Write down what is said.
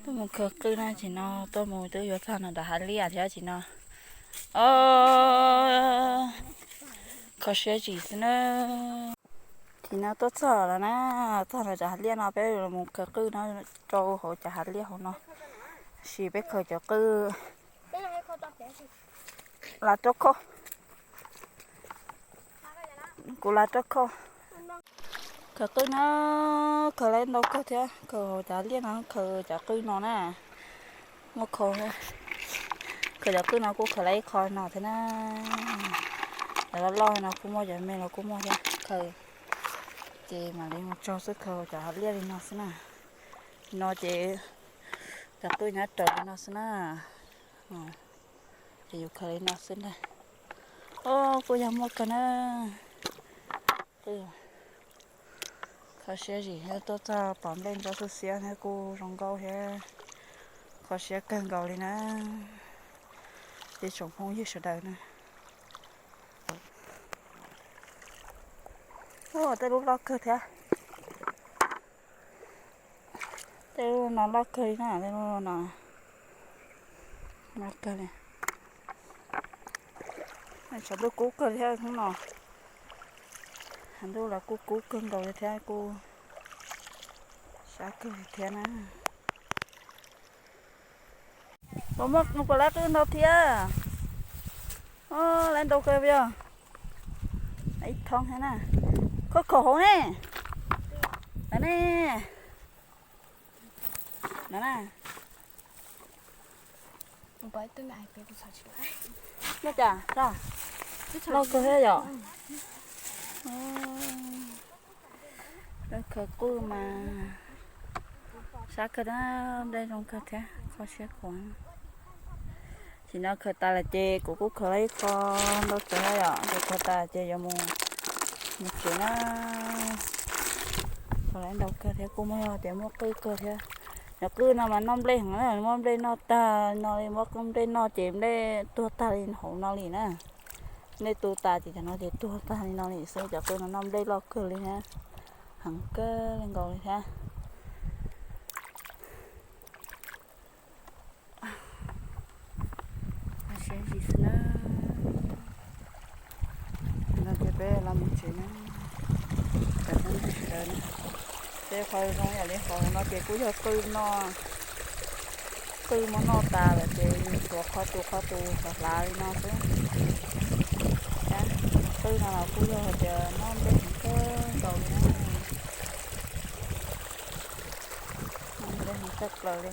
Tuaj mus khaws qwj na, tsis no tuaj mus twb yuav txog no nram hav liaj thiab tsis no. Kho siab zim xwb na. Tsis no tuaj txog lawm na, txog lawm cov hav liaj no peb mus khaws qwj no rau hauv cov hav liaj hauv no. Tab sis peb khaws cov qwj lav rau khau. Kuv lav rau khau. Khaws qwj no, khaws lawv ntau kawg thiab, khaws hauv cov liaj no, khaws cov qwj no na. Muaj khau, khaws cov qwj no kuj khaws lawv ib qho no thiab na. Cov loj loj no kuj muaj, cov me los kuj muaj thiab. Khaws ces mam li mus tso xwb, khaws cov hav liaj li no xwb na. No ces cov qwj nyob raws li no xwb na. Ces yus khaws li no xwb ntag. Os, kuj yog muaj kawg na. Qwj, kho siab zim thiab, tuaj txog pom nplej ntsuab xiab xiab thiab kuj zoo nkauj thiab. Kho siab kawg nkaus li na, ib tsoom phooj ywg sawv daws na. Tej lub loj kawg thiab. Tej lub no loj kawg li na, tej lub no loj kawg li. Tshav ntuj kub kawg thiab hnub no. Tshav ntuj los kuj kub kawg nkaus li thiab, kuj sab kawg li thiab na. Puas muaj, puas lawv qwj ntau thiab? Lawv ntau kawg yog ib thoob thiab na. Khaub khaum hauv ne. Lawv ne. No na. Ua cas, loj kawg thiab yom. Khaws qwj mas sab kawg na, nplej zoo kawg thiab, kho siab khuav. Tam sim no khaws tas lawm ces kuv kuj khaws lawv ib qho ntau tsawv na yom, kuv khaws tas ces yuav mus, mus tsev na. Khaws lawv ntau kawg thiab, kuj muaj yog tias muaj qwj kawg thiab. Cov qwj no mas noj nplej heev na, muab nplej noj tag no li, muab nplej noj ces nplej tuag tag li hauv no li na. Nplej tu tas ces cov no ces tuag tag li no li xwb, cov qwj no noj nplej loj kawg li thiab, heev kawg li nkaus li thiab. Siab zim xwb na. No ces peb los mus tsev na. Peb qhov zoo yam li qhov no ces kuj yog qwj no, qwj muab noj tas lawm ces yus tuav qhov tus qhov tus hlav hlav li no xwb. Qwj no los kuj yog hais tias noj nplej heev kawg nkaus li na. Noj nplej heev tshaj plaws li.